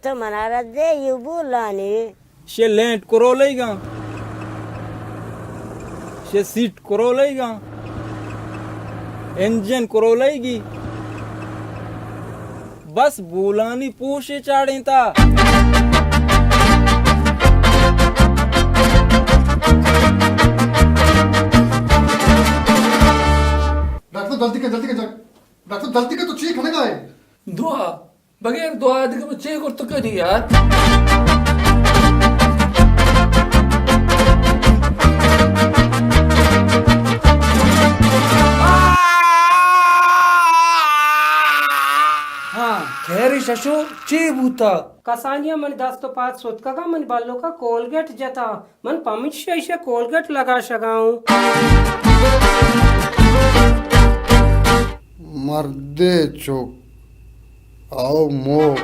تو منارا دے یو بولانی۔ شے لینٹ کرولئی گاں، شے سیٹ کرولئی گاں، انجن کرولئی گی۔ بس بولانی پوشے چاڑیں تا۔ ڈاکٹر، جلدی کر، جلدی کر، ڈاکٹر، جلدی کر، تو چی کھنے گا ہے؟ دعا۔ بغیر دعا دگہ من چے کرت کنی یار؟ ہاں، خیر ششو، چے بوتا؟ کسانیا من دست و پاد ستکگا، من بلوکا کولگیٹ جتا۔ من پمچ شیشہ کولگیٹ لگا شگا ہوں۔ مردے چک او مو۔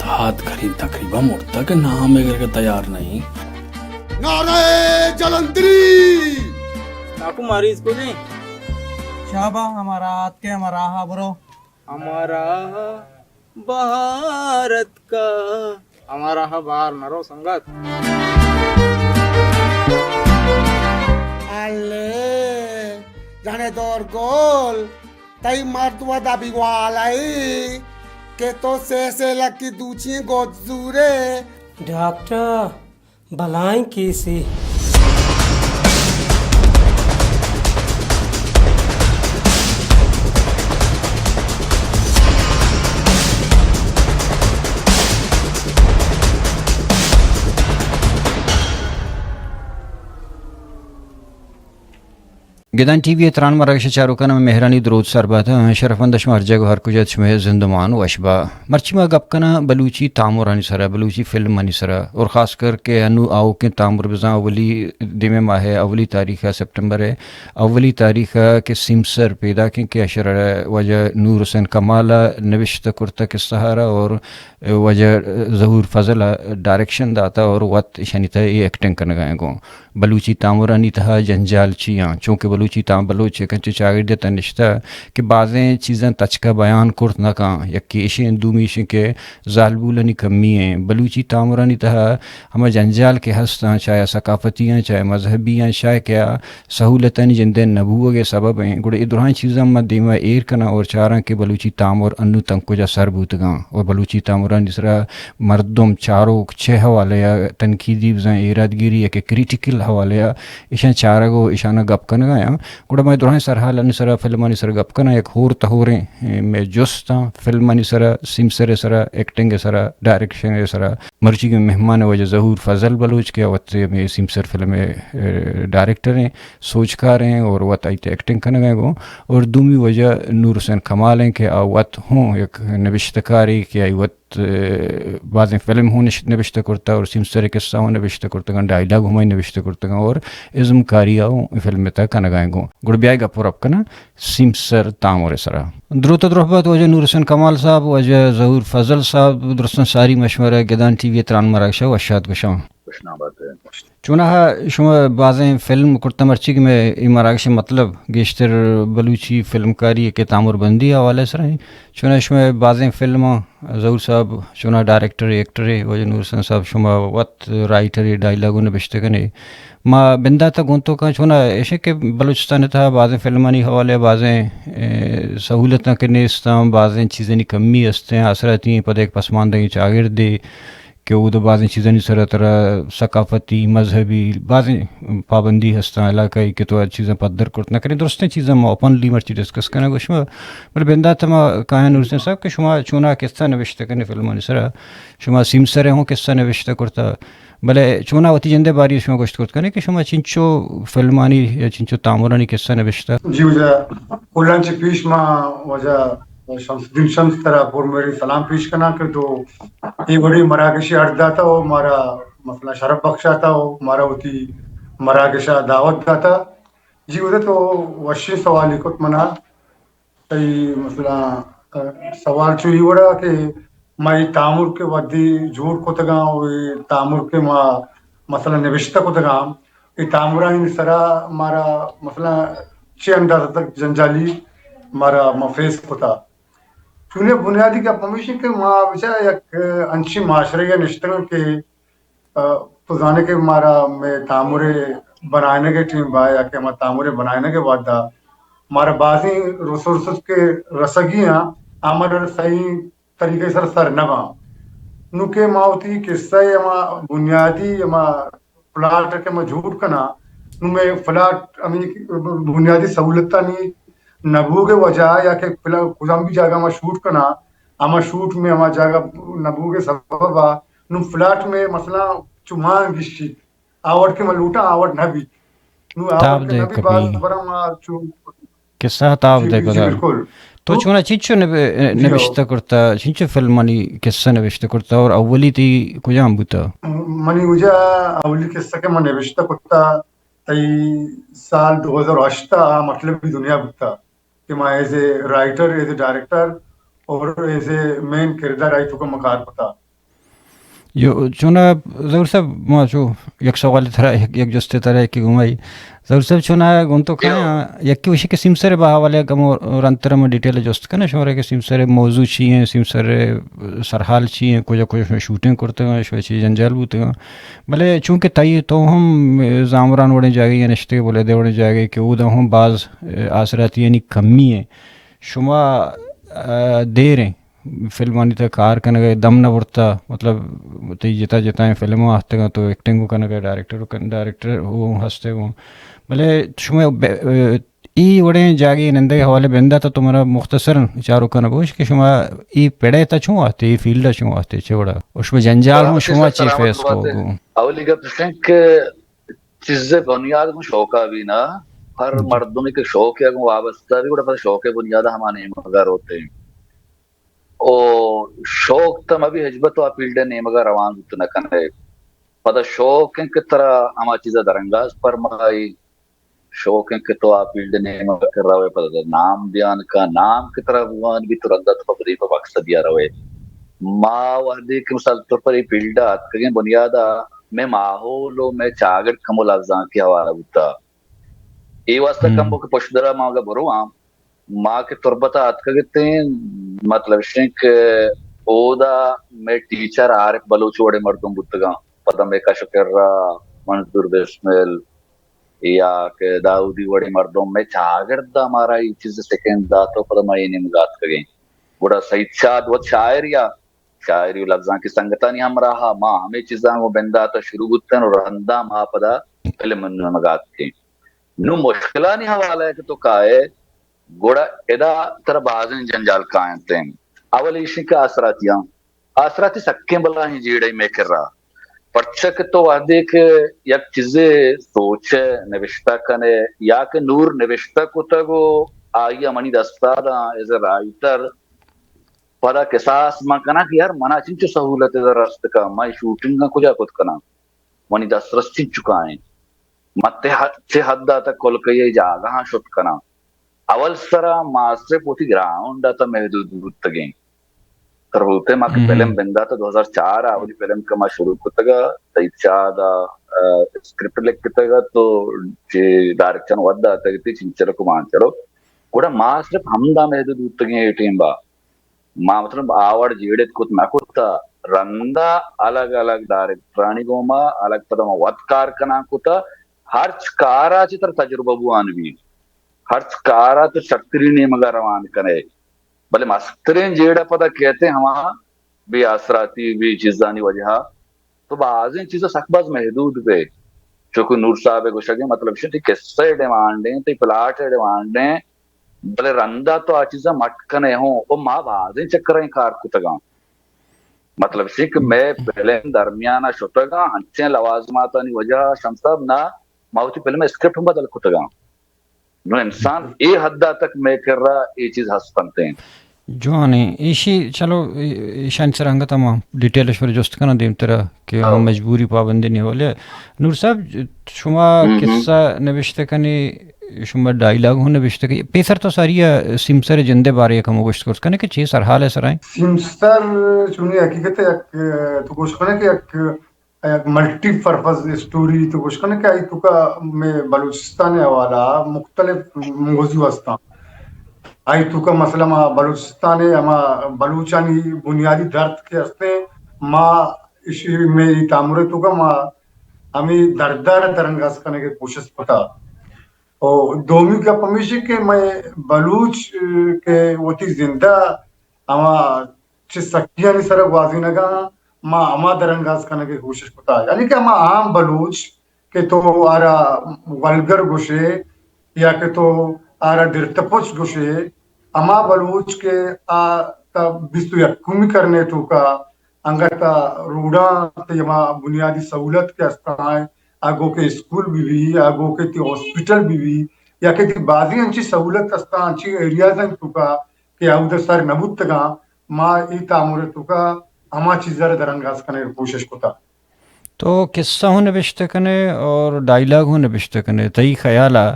داد کریم تقریباً مرتا کہ نام گر کے تیار نہیں۔ نعرہ جلندری۔ ناکو ماری اس کو دیں۔ شابا ہمارا ہاتھ کے ہمارا ہاں برو۔ ہمارا بہار اتکا۔ ہمارا ہاں بہار نہ رو سنگت۔ الے، جانے دور گول، تئی مرد و دبی والئی، کہ تو سے سے لکی دوچی گود زورے۔ ڈاکٹر، بلائیں کیسے۔ گدان ٹی وی ءِ تران مراگش ءِ چاروکاں مہرانی دروت سر بات۔ شرفمند شما ہر جاگہ و ہر کجا ات، شمئے زندمان وش با۔ مرچی ما گپ کناں بلوچی تامرانی سرا، بلوچی فلمانی سرا، اور خاص کر کہ انو آؤکیں تامر بزاں اولی دیمے ماہ ءِ اولی تاریخ ءَ، سپٹمبر ءِ اولی تاریخ ءَ کہ سیمسر پیداکیں کہ اشرا واجہ نور حسین کمال ءَ نبشتہ کرتہ قصہ ءَ را اور واجہ ظہور فضل ءَ ڈائریکشن داتا اور وت اشانی تہ ءَ ایکٹنگ کنگا ایں گوں۔ بلوچی تامرانی تہا جنجال چی آں؟ چونکہ بلوچی تام-، بلوچ یک انچیں چاگردے تہ نشتہ کہ بازیں چیزاں تچکا بیان کرت نہ کاں۔ یکے اشیں، دومی اشیں کہ زالبولانی کمی ایں۔ بلوچی تامرانی تہا ہما جنجال کہ ہست آں، چاہے ثقافتی آں، چاہے مذہبی آں، چاہے کہ آ سہولتانی جندے نہ بوگ ءِ سبب ایں۔ گڑا اے درائیں چیزاں ما دیما ایر کناں اور چاراں کہ بلوچی تامر انو تنک کجا سر بوتگاں اور بلوچی تامرانی سرا مردم، چاروک چہ حوالے ءَ تنقیدی بزاں ایرادگیری یا کہ کریٹیکل حوالے ءَ ایشاں چارگ و ایشاناں گپ کنگ ءَ آں۔ گڑا ما درائیں سرحالانی سرا، فلمانی سرا گپ کناں، یک ہور تہوریں، اے، مئے جست آں، فلمانی سرا، سیمسر ءِ سرا، ایکٹنگ ءِ سرا، ڈائریکشن ءِ سرا۔ مرچی کہ مہمان واجہ ظہور فضل بلوچ کہ وت ہمے سیمسر فلم ءِ، اے، ڈائریکٹر ایں، سوجکار ایں اور وت آئی تہ ایکٹنگ کنگ ءَ گوں، اور دومی واجہ نور حسین کمال ایں کہ آ وت ہوں یک نبشتہ کارے کہ آئی وت بازیں فلم ہوں نش-، نبشتہ کرتہ اور سیمسر ءِ قصہ ہوں نبشتہ کرتگاں، ڈائیلاگ ہمائی نبشتہ کرتگاں اور ازمکاری ءَ ہوں فلم ءِ تہ کنگا ایں گوں۔ گڑا بیائے گپ و رپ کناں سیمسر تامر ءِ سرا۔ دروت و درہبات واجہ نور حسین کمال صاحب، واجہ ظہور فضل صاحب، درستاں ساری مشورہ گدان ٹی وی ءِ تران مراگش ءَ وش آت گوشاں۔ خوش نام بات ہے۔ چوناہا شما بازیں فلم کرتہ، مرچی کہ مئے اے مراگش ءِ مطلب گیشتر بلوچی فلمکاری ءِ کہ تامر بندی ءِ حوالہ ءِ سرا ایں۔ چوناہا شما بازیں فلم آں، ظہور صاحب چوناہا ڈائریکٹر، ایکٹر اے، واجہ نور حسین صاحب شما وت رائٹر اے، ڈائیلاگ نبشتہ کن اے۔ ما بندات ءَ گوں تو کاں چوناہا ایشیں کہ بلوچستان ءِ تہا بازیں فلمانی حوالہ ءَ بازیں، اے، سہولتاں کہ نیست آں، بازیں چیزانی کمی است ایں، آسراتی ایں، پدا یک پسماندگیں چاگردے کہ اود ءَ بازیں چیزانی سرا ترا ثقافتی، مذہبی بازیں پابندی ہستاں، علاقائی کہ تو آ چیزاں پدر کرت نہ کنے۔ درستیں چیزاں ما اوپنلی مرچی ڈسکس کناں گوں شما۔ بلے بندات ءَ ما کایاں نور حسین صاحب کہ شما چوناہا قصہ نبشتہ کنے فلمانی سرا، شما سیمسر ءِ ہوں قصہ نبشتہ کرتہ، بلے چوناہا وتی جندے باری ءَ شما گوشت کرت کنے کہ شما چنچو فلمانی یا چنچو تامرانی قصہ نبشتہ؟ جی واجہ، کلاں چہ پیش ما واجہ شمس الدین شمس ترا پر مہریں سلام پیش کناں کہ تو اے وڑیں مراگشے اڈ داتہ و مارا مثلاً شرپ بخشاتہ و مارا وتی مراگشا دعوت داتہ۔ جی واجہ تو وشیں سوالے کت منا۔ تئی مثلاً، ا، سوال چو اے وڑا کہ ما اے تامر کہ وھدے جوڑ کتگاں و اے تامر کہ ما مثلاً نبشتہ کتگاں، اے تامرانی سرا مارا مثلاً چے اندازہ تک جنجالی مارا ما فیس کتا؟ چونیں بنیادی گپ ہمیش انت کہ ما بچار یک انچیں معاشرے ءَ نشتگاں کہ، آ، تو زانے کہ مارا مئے تامرے بنائینگ ءِ ٹیم با یا کہ ہما تامرے بنائینگ ءِ وھد ءَ مارا بازیں ریسورسز کہ رسگی آں، آ مارا صحیح طریقے سر سر نہ باں۔ نوں کہ ما وتی قصہ ءِ ہما بنیادی ہما پلاٹ کہ ما جوڑ کناں، نوں مئے پلاٹ ہمے بنیادی سہولتانی نہ بوگ ءِ وجہ ءَ یا کہ پلا-، کجام بھی جاگہ ما شوٹ کناں، ہما شوٹ مئے ہما جاگہ نہ بوگ ءِ سبب ءَ نوں پلاٹ مئے مثلاً چو مان گشیت، آ وڑ کہ ما لوٹاں آ وڑ نہ بیت۔ نوں آ وڑ تاب کہ دے نہ بیت، باز کپی۔ برا ما چو قصہ تاب جی، دے جی، پدا۔ بالکل۔ تو تو چونا چنچو نب-، جی، نبشتہ کرتا، چنچو فلمانی قصہ نبشتہ کرتا اور اولی تی کجام بوتا؟ منی وجہ اولی قصہ کہ من نبشتہ کرتا، تئی سال دو ہزار ہشت ءَ مطلب بھی دنیا بوتا کہ ما as a writer, as a director اور ایز اے مین کردار آئی تو کا مکار پتا۔ یو، چونا ظہور صاحب، ما چو یک سوال ترا، یک، یک جستے ترا کہ گمائی۔ ظہور صاحب، چونا گون تو کھایا، یکی وشی کہ سیمسر با حوالے کم رنتر میں ڈیٹیل جست کنا، شمارے کہ سیمسر موضوع چی ہیں، سیمسر سرحال چی ہیں، کجا کجا شما شوٹنگ کرتے ہیں، شما چی جنجال بوتے ہیں۔ بلے چونکہ تئی تو ہم زامران وڑیں جاگے یا نشتے بولے دے وڑیں جاگے کہ او دا ہم باز آسراتی یعنی کمی ہے۔ شما، آ، دیر ہیں۔ فلمانی تہ کار کنگ ء دم نہ برتا، مطلب، تئی جتا جتائیں فلم آتگاں، تو ایکٹنگ کنگ ء ڈائریکٹر کن-، ڈائریکٹر وہ ہستے وہ۔ بلے شما بے-، ای وڑیں جاگے نندگ حوالے بندہ تا تو منا مختصر چارو کن بوش کہ شما ای پڑے تا چون آتے، ای فیلڈ چون آتے، چے وڑا؟ اور شما جنجال ہوں شما چی فیس کو گو؟ اولی گپ کہ چیز بنیاد گوں شوقا بھی نا، ہر مردمی کہ شوق یا گوں وابستہ بھی، گڑا پتہ شوق بنیاد ہما نیمگا روتے ہیں۔ او شوق تہ مہ بی ہچبر تو آ فیلڈ ء نیمگ ء روان بوت نہ کن ئے۔ پدا شوق انت کہ ترا ہما چیز ء درانگاز پرمائی، شوق انت کہ تو آ فیلڈ ء نیمگ ء کہ رو ئے، پدا ترا نام دیان کن، نام کہ ترا بوان بیت تو رندا تو پہ پدی پہ مقصدی ء رو ئے۔ ما وہدے کہ مثال طور پر اے فیلڈ ء اتکگیں بنیاد ء مئے ماحول و مئے چاگرد کمو لبزانکی حوالہ بوتا۔ اے واسطہ کمبو کہ پشدرا ما اگہ برواں، ما کہ تربت ء اتکگ اتیں، مطلب اش انت کہ اودا مئے ٹیچر عارف بلوچ وڑیں مردم بوتگاں، پدا مئے کش ء کرا منظور بسمل یا کہ داؤدی وڑیں مردم مئے چاگرد ء مارا اے چیز سکین دات و پدا ما اے نیمگ ء اتکگیں۔ گڑا سعید شاد وت شاعر یا شاعری و لبزانکی سنگتانی ہمراہ ء ما ہمے چیزاں گوں بندات ء شروع بوتن و رندا ما پدا فلم ء نیمگ ء اتکیں۔ نوں مشکلانی حوالہ ء کہ تو کائے، گڑا ادا ترا بازیں جنجال کاینت انت۔ اول ایش انت کہ آسراتیاں، آسراتی سکیں بلاہیں جیڑہ مئے کرا۔ پرچا کہ تو وہدے کہ یک چیزے سوچ ء نبشتہ کن ئے یا کہ نور نبشتہ کتگ و آئی ء منی دستا داں ایز اے رائٹر، پدا کساس من کناں کہ یار منا چنچو سہولت ادا رست کا، من شوٹنگ کجا کت کناں، منی دسترس چنچکا انت، من تے حد، چہ حد ء تک کلکئی ء جاگہاں شت کناں۔ اول سرا ما صرف وتی گراؤنڈ ء تہ محدود بوتگیں۔ تربت ء ما کہ فلم بندات ء دو ہزار چار ء اولی فلم کہ ما شروع کتگ ء سعید شاد ء، ء، اسکرپٹ لکھتگ ء تو چہ ڈائریکشن وھد داتگ تی چنچلک و مانچلک۔ گڑا ما صرف ہمدا محدود بوتگیں اے ٹیم ء۔ ما مطلب آوڑ جیڑت کت نہ کت ء رندا الگ الگ ڈائریکٹرانی گوما الگ پدا ما وت کار کنان کت ء ہرچ کارا چہ تر تجربہ بوان بیت۔ ہرچ کارا تو شرترین نیمگا روان کنے۔ بلے مستریں جیڑہ پدا کیت ہما بے آسراتی، بے چیزانی وجہ ء تو بازیں چیز سک باز محدود بے۔ چونکہ نور صاحب ء گوشگ ء مطلب شہ تئی قصہ ء ڈیمانڈ ایں، تئی پلاٹ ء ڈیمانڈ ایں، بلے رندا تو آ چیزاں مٹ کنے ہوں۔ او ما بازیں چکریں کار کتگاں۔ مطلب شہ کہ مئے فلم درمیان ء شتگاں، انچیں لوازماتانی وجہ ء شمس صاحب نا ما وتی فلم ء اسکرپٹ ہم بدل کتگاں۔ نوں انسان اے حد ء تک مئے کرا اے چیز ہست انت۔ جوان ایں، ایشی چلو، ای-، ایشانی سر انگت ہم ڈیٹیل اش پر جست کناں دیمترا کہ ہم مجبوری پابندی نہیں ہو لے۔ نور صاحب، شما قصہ نوشتہ کنے، شما ڈائیلاگ ہوں نوشتہ کنے، پیسر تو ساری سیمسر جندے بارے کم گوشت کرت کنے کہ چی سرحال ہے سرائیں؟ سیمسر چونی حقیقت ہے، یک تو گوشت کنے کہ یک یک ملٹی پرپز اسٹوری تو گوش کنے کہ آئی توکا میں بلوچستان حوالہ مختلف موضوع ہستاں۔ آئی توکا مسئلہ ما بلوچستان ءِ ہما بلوچانی بنیادی درد کہ ہستیں، ما اشی میں ای تامر توکا ما ہمیں دردار درنگاز کنگ ءِ کوشش کتا۔ او دومی گپ ہمیشی کہ میں بلوچ، اه، کہ وتی زندہ ہما چہ سکیانی سر گوازینگا، ما ہما درنگاز کنگ ءِ کوشش کتا۔ یعنی کہ ہما عام بلوچ کہ تو آرا ولگر گوشے یا کہ تو آرا درتپچ گوشے، ہما بلوچ کہ آ تا بیست و یکمی کرنے توکا انگت روڈاں تئی ہما بنیادی سہولت کہ استاں، آ گو کہ اسکول بہ بی، آ گو کہ تئی ہاسپٹل بہ بی، یا کہ تئی بازی انچی سہولت استاں، انچی ایریاز انت توکا کہ آ اود سر نہ بوتگاں، ما ای تامر توکا ہما چیز ءَ را درانگاز کنگ ءِ کوشش کتا۔ تو قصہ ہوں نبشتہ کنے اور ڈائیلاگ ہوں نبشتہ کنے، تئی خیال ءَ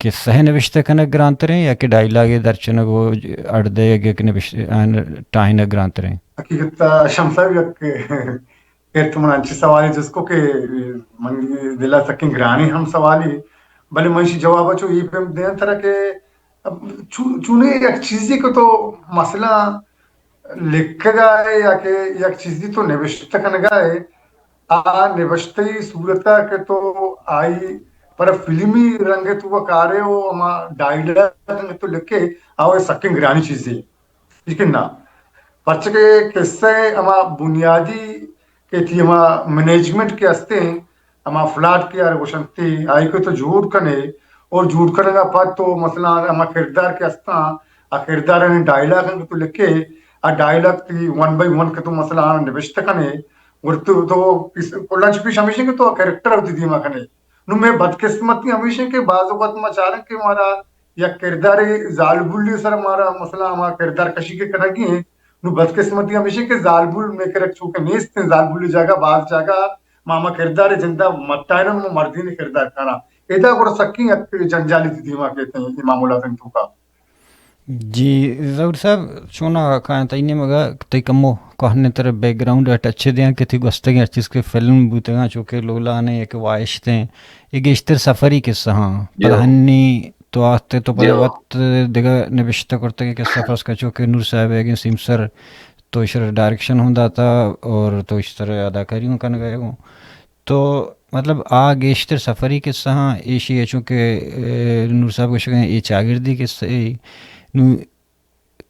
قصہ ءِ نبشتہ کنگ گرانتریں یا کہ ڈائیلاگ ءِ درچنگ و اڑ دئیگ ءِ نبش-، آن ٹاہینگ گرانتریں؟ حقیقت ءَ شمس صاحب یک کہ تو من انچیں سوالے جست کو کہ من دل ءَ سکیں گرانیں ہم سوالے، بلے من ایشی جواب ءَ چو اے پیم دیاں ترا کہ چو-، چونیں یک چیزے کہ تو مثلاً لکھگا ئے یا کہ یک چیزے تو نبشتہ کنگا ئے، آ نبشتہی صورت ءَ کہ تو آئی پر فلمی رنگ ءَ تو کارے و ہما ڈائیلاگ تو لکھے، آ سکیں گرانی چیزے۔ لیکن نہ، پرچہ کہ قصہ ءِ ہما بنیادی کہ تئی ہما مینجمنٹ کہ ہستیں، ہما فلاٹ کہ آرا گوشنتی، آئی کہ تو جوڑ کنے، اور جوڑ کنگا پد تو مثلاً ہما کردار کہ ہستاں، آ کردارانی ڈائیلاگ کہ تو لکھے، آ ڈائیلاگ تئی ون بائی ون کہ تو مثلاً نبشتہ کنے، اور تو، تو اس-، کلاں چہ پیش ہمیشیں کہ تو کریکٹر وتی دیما کنے۔ نوں مئے بدقسمتی ہمیشیں کہ بعض اوقات ما چاریں کہ مارا یک کردارے زالبولے سر مارا مثلاً ہما کردار کشی کہ کنگی ہیں، نوں بدقسمتی ہمیشیں کہ زالبول مئے کرا چوکہ نیست ہیں، زالبولے جاگہ باز جاگہ ما ہما کردارے جندا مٹائنن، ما مردین کردار کنا۔ ادا گڑا سکیں یک جنجالی تئی دیما کیت ہیں امام الحسن توکا۔ جی ظہور صاحب، چونا کایاں تئی نیمگا، تئی کمو کوہنیں تر بیک گراؤنڈ ءَ ٹچ دیاں کہ تئی گوستگیں ہر چیز کہ فلم بوتگاں، چوکہ لولانے یک واہشتیں، اے گیشتر سفری قصہ ہاں۔ جی۔ پدا ہنی تو آستے تو پدا جی۔ وت دگہ نبشتہ کرتگیں قصہ، فرض کن چوکہ نور صاحب ءِ اگیں سیمسر، تو ایشرا ڈائریکشن ہوں داتا اور تو ایشی سر اداکاری ہوں کنگا ئے گوں۔ تو مطلب آ گیشتر سفری قصہ ہاں ایشی ءَ، چونکہ، اے، نور صاحب گوشگ ءَ اے چاگردی قصہ اے۔ نوں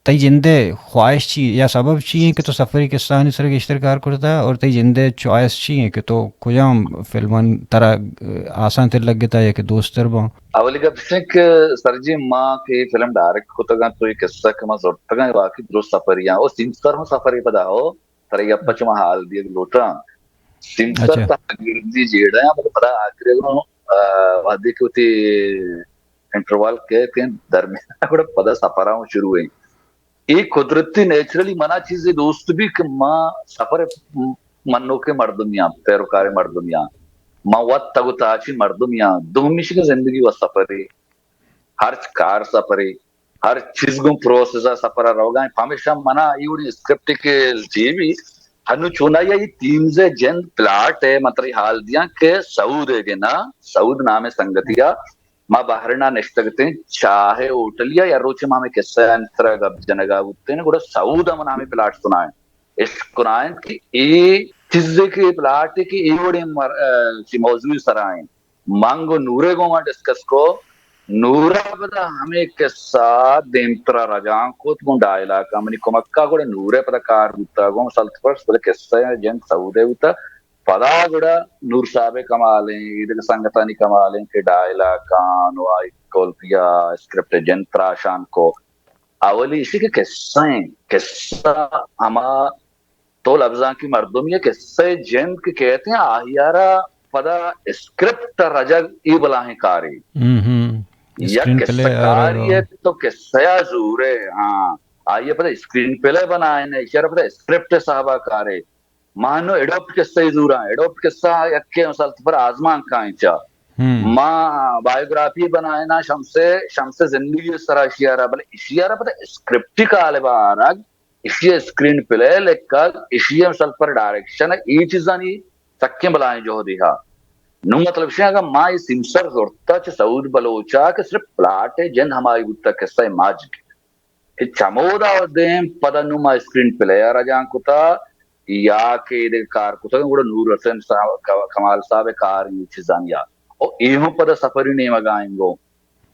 تئی جند ءِ خواہش چی یا سبب چی ایں کہ تو سفری قصہانی سر گیشتر کار کرتا، اور تئی جند ءِ چوائس چی ایں کہ تو کجام فلمان ترا، اے، آسان تر لگتا یا کہ دوست تر باں؟ اولی گپ اش کہ سر جی، ما کہ فلم ڈائریکٹ کتگاں تو اے قصہ کہ ما زرتگاں واقعی درست سفری آں، اور سیمسر ہوں سفری پدا ہو۔ ترا گپ ءَ چہ ما حال دیگ لوٹاں۔ سیمسر اچھا۔ تہ گردی جیڑہ آں، بلے پدا آخر ءَ گوں، آ، وہدے کہ وتی انٹروال کیت ایں درمیان ءَ گڑا پدا سفر ءَ شروع ایں۔ اے قدرتی نیچرلی منا چیزے دوست بی کہ ما سفر منوکیں مردمی آں، پیروکاریں مردمی آں۔ ما وت تگ و تاچی مردمی آں۔ دومی شی کہ زندگی و سفرے۔ ہرچ کار سفرے، ہر چیز گوں پروسس ءَ سفر ءَ روگا ایں۔ پمیشا منا اے وڑیں اسکرپٹ کہ جی بی ہنو چونائی ءَ اے تیمز ءِ جند پلاٹ ءِ من ترا حال دیاں کہ سعود ءِ گنا، سعود نامیں سنگتی ءَ ما بحرین ءَ نشتگ اتیں چاہ ءِ ہوٹلی ءَ، یا روچے ما ہمے قصہ ءِ ترا گپ جنگا بوتیں، گڑا سعود ءَ من ہمے پلاٹ سنائیں، عشق کنائیں کہ اے چیزے کہ پلاٹ ءِ کہ اے وڑیں مر-، اے، چی موضوع سرا ایں۔ من گوں نورے گوما ڈسکس کو، نورا پدا ہمے قصہ دیمترا رجانک کت گوں ڈائیلاگ ءَ منی کمکا، گڑا نورے پدا کار بوتا گوں سلط پرس، بلے قصہ ءِ جند سعودے بوتا۔ پدا گڑا نور صاحب ءِ کمالیں، ایدگہ سنگتانی کمالیں کہ ڈائیلاگ آں و آئی کولپیا اسکرپٹ ءِ جند تراشان کو۔ اولی ایشی کہ قصہ ایں، قصہ ہما تو لبزانکی مردمے ءِ قصہ ءِ جند کہ کیت ایں، آہی ءَ را پدا اسکرپٹ ءَ رجگ اے بلاہیں کارے۔ ہم، ہم۔ یک اسکرین پلے قصہ کارے ءَ تو قصہ ءَ زورے، ہاں، آئی ءَ پدا اسکرین پلے بنائینے، ایشی ءَ را پدا اسکرپٹ ءِ صاحب ءَ کارے۔ ما نوں ایڈاپٹ قصہ ءَ زوراں، ایڈاپٹ قصہ یکے مثال پر آزمانک ءَ ایں چا۔ ہم۔ ما بائیوگرافی بنائیناں شمس ءِ، شمس ءِ زندگی ءِ سرا، ایشی ءَ را، بلے ایشی ءَ را پدا اسکرپٹی قالب ءَ آرگ، ایشی ءِ اسکرین پلے لکھگ، ایشی ءِ مثال پر ڈائریکشن، اے چیزانی سکیں بلاہیں جہدے ہا۔ نوں مطلب شے اگاں ما اے سیمسر زرتا چہ سعود بلوچا کہ صرف پلاٹ ءِ جند ہمائی بوتا، قصہ ءِ ماجگ۔ کہ چمودا دیم پدا نوں ما اسکرین پلے ءَ رجانک کتا یا کہ ایدگہ کار کتگ، گڑا نور حسین صاحب، ک-، کمال صاحب ءِ کار ایں چیزانی ءَ۔ او اے ہم پدا سفری نیمگا ایں گوں۔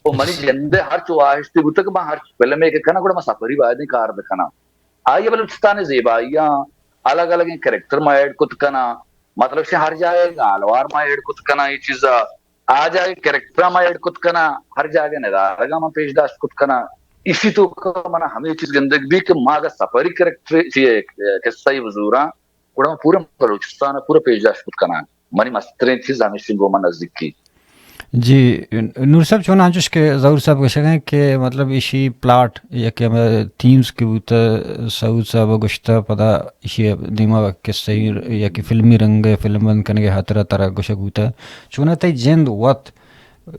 او منی جند ءِ ہرچ واہشتے بوتگ کہ من ہرچ فلمے کہ کناں، گڑا من سفری باید ایں کار بکناں۔ آئی ءَ بلوچستان ءِ زیبائیاں، الگ الگیں کریکٹر ما ایڈ کت کناں، مطلب شے ہر جاگہ گالوار ما ایڈ کت کناں، اے چیزا آ جاگہ کریکٹراں ما ایڈ کت کناں، ہر جاگہ ندارگاں ما پیش داشت کت کناں۔ ایشی توکا منا ہمے چیز گندگ بی کہ ما اگاں سفری کریکٹر چی قصہ ای بزوراں، گڑا ما پورا بلوچستان ءَ پورا پیش داشت کت کناں۔ منی مستریں چیز ہمیشی گوں من نزدیکی۔ جی، نور صاحب، چون انچوش کہ ظہور صاحب گوشگ ءَ کہ مطلب ایشی پلاٹ یا کہ ہمے تھیمز کہ بوتہ، سعود صاحب ءَ گوشتہ، پدا ایشی دیما قصہ ای یا کہ فلمی رنگ ءَ فلم بند کنگ ءِ ہاترا ترا گوشگ بوتہ۔ چوناہا تئی جند وت،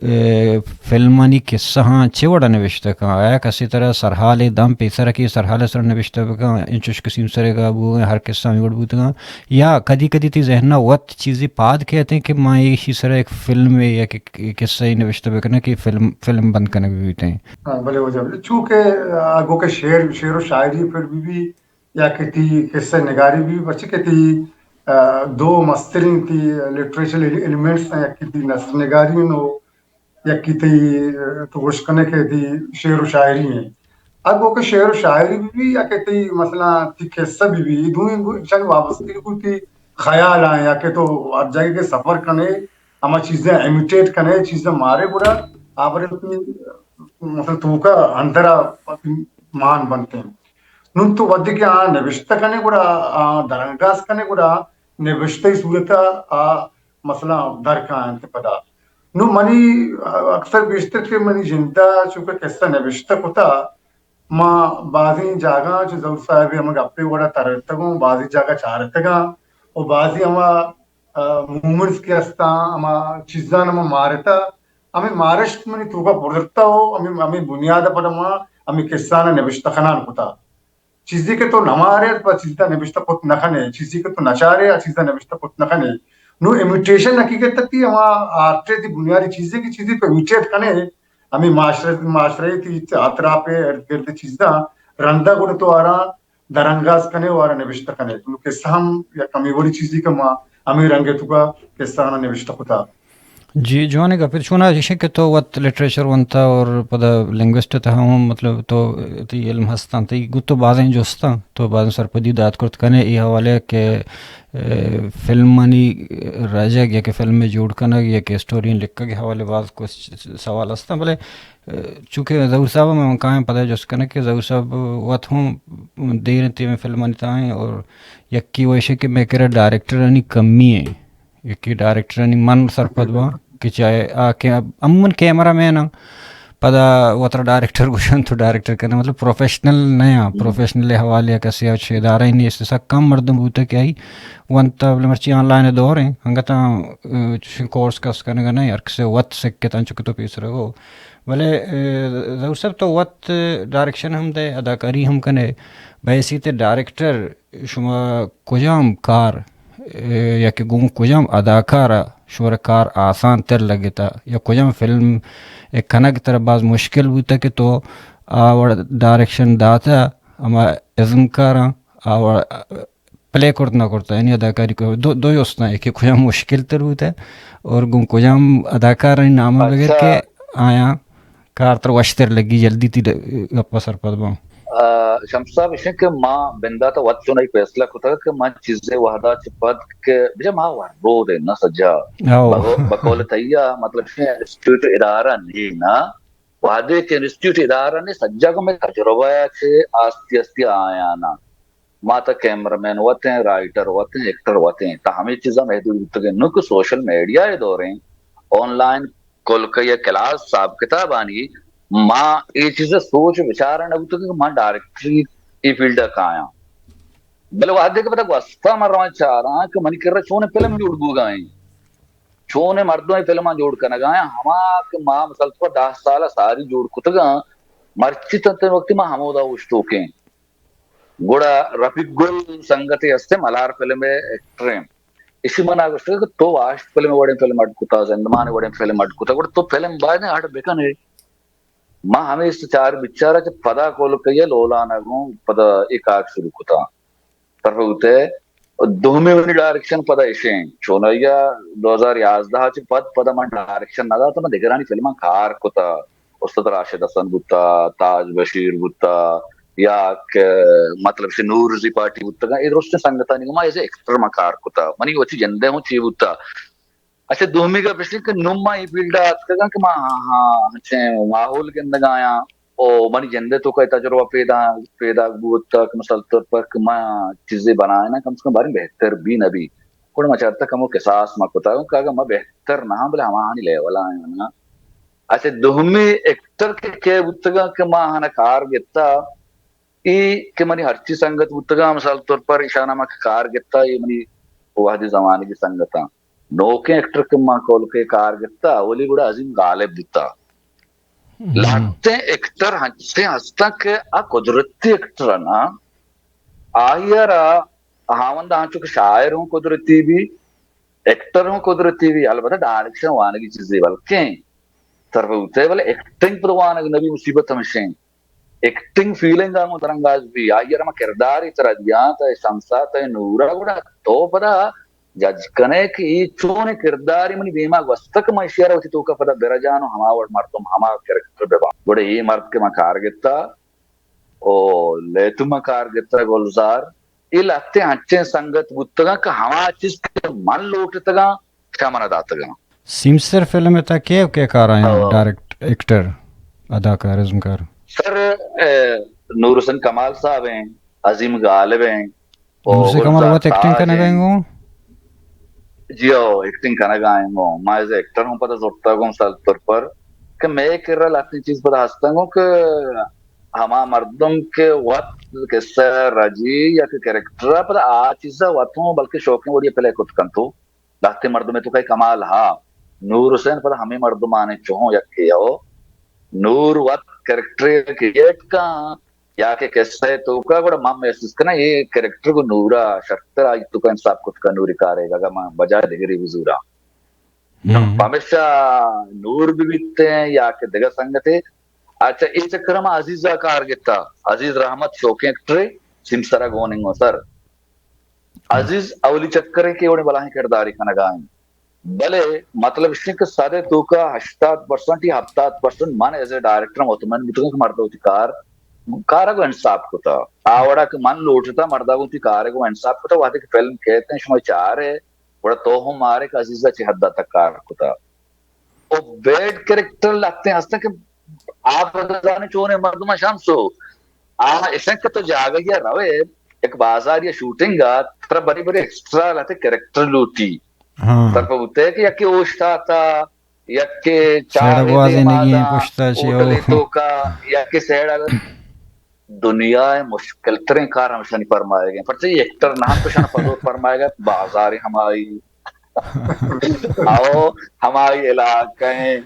اے، فلمانی قصہاں چے وڑا نبشتہ کن؟ آیا کسے ترا سرحالے دم پیسرا کہ سرحال ءِ سرا نبشتہ بکن، انچوش کہ سیمسرے گا بوگا ہر قصہ ہمے وڑ بوتگاں؟ یا کدی کدی تئی ذہنا وت چیزے پاد کیت کہ ما ایشی سرا یک فلمے یا کہ قصہ ای نبشتہ بکناں کہ فلم، فلم بند کنگ بیتیں؟ ہاں، بلے واجہ، بلے چونکہ، آ، گو کہ شعر، شعر و شاعری پر بی بی یا کہ تئی قصہ نگاری بی بی، پرچہ کہ تئی، آ، دو مستریں تئی لٹریچر ایلیمنٹس ہیں، یکے تئی نثر نگاری ہیں و یکے تئی، آ، تو گوشت کنے کہ تئی شعر و شاعری ہیں۔ اگو کہ شعر و شاعری بی بی یا کہ تئی مثلاً تئی قصہ بی بی، اے دوئیں گو-، چن وابستگی گو تئی خیال آں یا کہ تو ہر جگہ کہ سفر کنے، ہما چیزاں امیٹیٹ کنے، چیزاں مارے گڑا آ برے تئی مثلاً توکا اندرا مان بنتے۔ نوں تو وھدے کہ آ نبشتہ کنے گڑا، آ درانگاز کنے گڑا نبشتہ ئی صورت ءَ آ مثلاً در کاینت پدا۔ نوں منی اکثر بیشتر کہ منی جند ءَ چونکہ قصہ نبشتہ کتا، ما بازیں جاگہاں چو ظہور صاحب ءِ ہما گپے وڑا ترتگوں، بازیں جاگہ چارتگاں و بازیں ہما، آ، مومنٹس کہ ہستاں، ہما چیزاں ما مارتا، ہمے مارشت منی توکا پرزرتا و ہمے، ہمے بنیاد ءَ پدا ما ہمے قصہاں نبشتہ کنان کتا۔ چیزے کہ تو نہ مارے، پہ چیزے نبشتہ کت نہ کنے، چیزے کہ تو نہ چارے، آ چیزا نبشتہ کت نہ کنے۔ نوں امیٹیشن حقیقت تئی ہما آرٹ ءِ تئی بنیادی چیزے کہ چیزے تو امیٹیٹ کنے، ہمے معاشرہ، معاشرہ ءِ تئی اطراف ءِ ارد گرد چیزاں رندا گڑا تو آرا درانگاز کنے و آرا نبشتہ کنے۔ تو قصہ ہم یک ہمے وڑی چیزے کہ ما ہمے رنگ ءِ توکا قصہ آناں نبشتہ کتا۔ جی، جوانیں گپے۔ چونا ایش کہ تو وت لٹریچر ونتا اور پدا لنگوسٹ تہا ہم، مطلب، تو تئی علم ہستاں، تئی گوں تو بازیں جستاں، تو بازیں سرپدی دات کرت کنے اے حوالے کہ، اے، فلمانی رجگ یا کہ فلم جوڑ کنگ یا کہ اسٹوری لکھگ حوالے باز کچھ سوال ہستاں، بلے، اے، چونکہ ظہور صاحب من کائیں پدا جست کنگ کہ ظہور صاحب وت ہم دیر انت ہمے فلمانی تہا ایں اور یکی و ایش کہ مئے کرا ڈائریکٹرانی کمی ایں۔ یکے ڈائریکٹرانی من سرپد باں کہ چاہے آ کہ عموماً کیمرہ مین آں، پدا وترا ڈائریکٹر گوشنت تو ڈائریکٹر کنے، مطلب پروفیشنل نہ آں، پروفیشنل حوالے ءَ کسے ءَ چہ ادارہ ہی نیست، سک کم مردم بوتہ کہ آئی ونتہ، بلے مرچی آن لائن دور ایں، انگت آں، اے، چشیں کورس کس کنگ نہ ایں، ہر کسے وت سکت انچو کہ تو پیسرا گو۔ بلے، اے، ظہور صاحب تو وت ڈائریکشن ہم دے، اداکاری ہم کنے، بحیثیت ڈائریکٹر شما کجام کار، اے، یا کہ گوں کجام اداکار ءَ شمارا کار آسان تر لگتا یا کجام فلم ءِ کنگ ترا باز مشکل بوتا کہ تو آ وڑ ڈائریکشن داتا ہما ازمکاراں آ وڑ پلے کرت نہ کرتا، یعنی اداکاری کو دو، دو جستاں کہ کجام مشکل تر بوتا اور گوں کجام اداکارانی نام بگر کہ آیاں کار تر وشتر لگی، جلدی تئی گپ ءَ سرپد باں۔ آ، شمس صاحب، ایش کہ ما بندات ءَ وت چونائی فیصلہ کتگ کہ من چیزے وہدا چہ پد کہ بجا ما وربود ایں نا سجا۔ ہو۔ بقو-، بقول تئی ءَ، مطلب کہ انسٹیٹیوٹ ادارہ نی نا، وہدے کہ انسٹیٹیوٹ ادارہ نی سجا گوں مئے تجربہ ءَ چہ آستی آستی آیانا۔ ما تا کیمرہ مین وت ایں، رائٹر وت ایں، ایکٹر وت ایں، تا ہمے چیزاں محدود بوتگ ایں۔ نوں کہ سوشل میڈیا ءِ دور ایں، آن لائن کل کہ یک کلاس حساب کتابانی ما اے چیز ءِ سوچ ءُ بچار نہ بوتگ کہ من ڈائریکٹری اے فیلڈ ءَ کایاں۔ بلے وہدے کہ پدا گوستہ من رواں چاراں کہ منی کرا چونیں فلم جوڑ بوگا ایں، چونیں مردم اے فلماں جوڑ کنگا ایں، ہما کہ ما مثال تو دہ سال ءَ ساری جوڑ کتگاں، مرچی تنت وقتی ما ہمودا اوشتوکیں۔ گڑا رفیق گل سنگتے ہستیں، ملار فلم ءِ ایکٹر ایں۔ ایشی منا گوشتگ کہ تو واشت فلم ءِ وڑیں فلم اڈ کتا، زندمان ءِ وڑیں فلم اڈ کتا، گڑا تو فلم باید اڈ بکنے۔ ما ہمے است چار بچارا چہ پدا کول کئی لولان گوں پدا اے کار شروع کتا۔ طرف ہوتے دومی منی ڈائریکشن پدا اشیں، چونایا دو ہزار یازدہ چہ پد پدا من ڈائریکشن نہ داتا، من دگرانی فلمان کار کتا، استاد راشد حسن بوتا، تاج بشیر بوتا، یا کہ مطلب سے نور زی پارٹی بوتگا، اے درست سنگتانی گوما ایز ایکٹر ما کار کتا، منی وتی جندے ہوں چی بوتا۔ اچھا، دومی گپ اش کہ نوں ما اے فیلڈ ءَ اتکگاں کہ ما، ہاں، ہاں، انچیں ماحول گندگ ءَ آیاں، او منی جند ءِ توکا اے تجربہ پیدا، پیدا بوت کہ مثال طور پر کہ ما چیزے بنائیناں، کم سے کم باریں بہتر بی نہ بی۔ گڑا ما چارتا کمو کساس ما کتا کہ اگاں ما بہتر نہ آں، بلے ہماہانی لیول ءَ آیاں۔ اچھا، دومی ایکٹر کہ کئے بوتگاں کہ ما آہانا کار گتا، اے کہ منی ہرچی سنگت بوتگاں، مثال طور پر ایشاناں ما کار گتا، اے منی وہدی زمانگی سنگتاں۔ نوکیں ایکٹر کہ ما کول کے کار گتا، اولی گڑا عظیم غالب بوتا۔ لہتیں ایکٹر ہنچیں ہستاں کہ آ قدرتی ایکٹر نا، آئی ءَ را ہاوند آنچو کہ شاعر ہوں قدرتی بی، ایکٹر ہوں قدرتی بی، البتہ ڈائریکشن وانگی چیزے بلکیں طرف ہوتے، بلے ایکٹنگ پر وانگ نبی مصیبت ہمشیں۔ ایکٹنگ فیلنگ آں درنگاز بی، آئی ءَ را ما کرداری ترا دیاں، تئے شمسا، تئے نورا، گڑا تو پدا جج کنے کہ اے چونیں کرداری منی دیما گوستگ، من ایشی ءَ را وتی توکا پدا برجاں و ہما وڑ مردم ہما کریکٹر بباں۔ گڑا اے مرد کہ من کار گتا، او لیتو من کار گتا گلزار، اے لہتیں انچیں سنگت بوتگاں کہ ہما چیز کہ من لوٹتگاں، شہ من ءَ داتگاں۔ سیمسر فلم ءِ تہا کئے ءُ کئے کار آیاں؟ او۔ ڈائریکٹ، ایکٹر، اداکار، ازمکار؟ سر، اے، نور حسین کمال صاحب ایں، عظیم غالب ایں، نور حسین کمال وت ایکٹنگ کنگ ءَ ایں گوں؟ جی ہو، ایکٹنگ کنگ ءَ ایں گوں۔ ما ایز ایکٹر ہوں پدا زرتگ گوں سر طور پر کہ مئے کرا لہتیں چیز پدا ہستاں گوں کہ ہما مردم کہ وت قصہ رجی یا کہ کریکٹر پدا آ چیزا وت ہوں بلکہ شوقیں وڑی پلے کت کنت و لہتیں مردمے توکا کمال ہا۔ نور حسین پدا ہمے مردمانے چہوں یکے ہو۔ نور وت کریکٹر کریٹ کن یا کہ قصہ توکا، گڑا من محسوس کناں اے کریکٹر گوں نورا شرتر آئی توکا انصاف کت کن، نوری کارے اگاں من بجائے دگری بزوراں۔ ہم۔ پمیشا نور بہ بیتیں یا کہ دگہ سنگتے، اچھا، اے چکر ءَ ما عزیز ءَ کار گتا۔ عزیز رحمت شوقیں ایکٹرے، سیمسر ءَ گون انگو سر۔ ہم۔ عزیز اولی چکرے کہ اوڑے بلاہیں کردارے کنگا ایں۔ بلے مطلب اش کہ صد ءِ توکا ہشتاد پرسنٹ یا ہپتاد پرسنٹ من ایز اے ڈائریکٹر مطمئن بوتگاں کہ مرد وتی کار، کار ءَ گوں انصاف کتا۔ آ وڑا کہ من لوٹتا، مرد ءَ گوں وتی کار ءَ گوں انصاف کتا۔ وہدے کہ فلم کیت ایں، شما چارے، گڑا تو ہم مارے کہ عزیز ءَ چہ حد ءَ تک کار کتا۔ او بیڈ کریکٹر لہتیں ہستاں کہ آ بزانے چونیں مردماں شمسو۔ آ اشاں کہ تو جاگہ یا روے، یک بازار یا شوٹنگ ءَ، ترا بری بری ایکسٹرا لہتے کریکٹر لوٹی۔ ہاں۔ ترا پہ بوتے کہ یکے اوشتاتا، یکے سیڑ چاہے گوازینگی ایں دیماداں، پشتا چی، ہوٹلے او۔ توکا، یکے سیڑ دنیا ءِ مشکل تریں کار ہمشانی پرمائگ ایں۔ پرچہ ایکٹر نہ انت، اشاں پزور پرمائگ ءَ، بازار ہمائی، او ہمائی علاقہ ایں،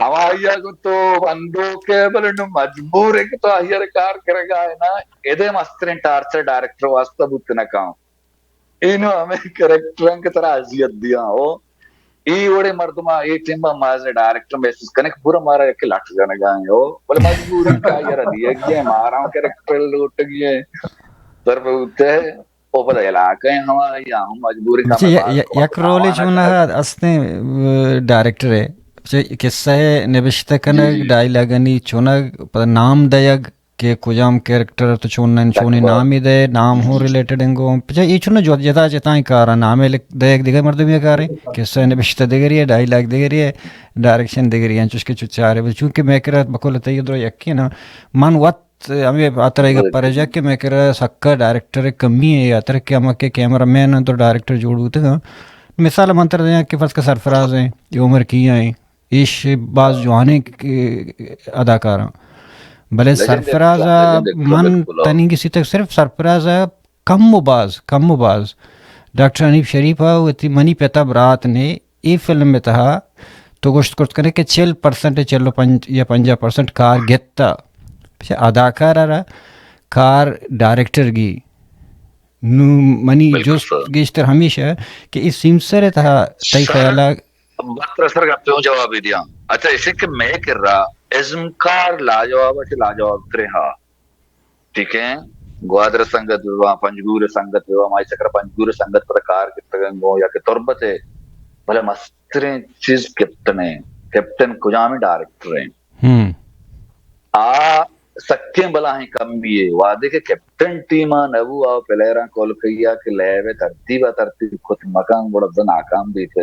ہمائی ءَ گوں تو بندوک ئے، بلے نوں مجبور ئے کہ تو آئی ءَ را کار کرگا ئے نا۔ ادے مستریں ٹارچر ڈائریکٹر واسطہ بوت نہ کن۔ اینو ہمے کریکٹر انت کہ ترا اذیت دیاں، او۔ اے وڑیں مردماں اے ٹیم ءَ ما ایز اے ڈائریکٹر محسوس کنیں کہ پورا مارا یک لٹ جنگا ایں، او۔ بلے مجبوری کہ آئی ءَ را دیگی ایں، مارا ہم کریکٹر لوٹگی ایں۔ در پہ بوتے، او پدا علاقہ ایں ہمائی، ہم مجبوری اچھا، کم ءَ ی-، کار ی-، کمک یک رولے بتاوان چوناہا کنگ۔ استیں، ڈائریکٹر ءِ۔ اچھا، قصہ ءِ نبشتہ کنگ، جی، جی۔ ڈائیلاگانی چونگ، پدا نام دئیگ، کہ کجام کریکٹر تو چون نن چونی نامے دئے، نام ہوں ریلیٹڈ انگو۔ پچا اے چون جو-، جتا جتائیں کاراں، نامے لکھ دئیگ دگہ مردمے کاریں، قصہ نبشتہ دگری ئے، ڈائیلاگ دگری ئے، ڈائریکشن دگری ئے، انچوش کہ چو چارے بل۔ چونکہ مئے کرا بقول تئی درو یکے نا، من وت ہمے ہاترا اے گپ ءَ رجگ کہ مئے کرا سکا ڈائریکٹر کمی ایں، ہاترا کہ ہما کہ کیمرہ مین انت و ڈائریکٹر جوڑ بوتگاں۔ مثال من ترا دیاں کہ فرض کہ سرفراز ایں، عمر کیا ایں، ایش باز جوانیں ک-، اداکاراں۔ بلے لیجنڈ، سرفراز ءَ لیجنڈ، من بالکل۔ تنیگی سیتگ صرف سرفراز ءَ کم و باز، کم و باز۔ ڈاکٹر حنیف شریف ءَ وتی منی پتا برات نے اے فلم ءِ تہا تو گوشت کرت کنے کہ چل پرسنٹ، چل و پنج یا پنجاہ پرسنٹ کار گتا۔ اداکار ءَ را کار ڈائریکٹر گی۔ نوں منی بالکل جست سر۔ گیشتر ہمیش ءَ کہ اے سیمسر ءِ تہا تئی سر، خیال ءَ بہتر سر گپے ہوں جوابے دیاں۔ اچھا، ایشی کہ مئے کرا ازمکار لاجواب ءَ چہ لاجواب تریں ہا، ٹھیک ہے، گوادر سنگت بہ باں، پنجگور سنگت بہ باں، مائی چکر پنجگور سنگت پدا کار گپتگن گوں، یا کہ تربت ءَ، بلے مستریں چیز کیپٹن ءَ۔ کیپٹن کجامیں ڈائریکٹر ءَ؟ ہم۔ آ سکیں بلاہیں کمی یے۔ وہدے کہ کیپٹن ٹیم ءَ نہ بو، آ پلیئراں کل کئی ءَ کہ لیب ءِ ترتیب ءَ ترتیب کت مکن، گڑا زن ناکام بیت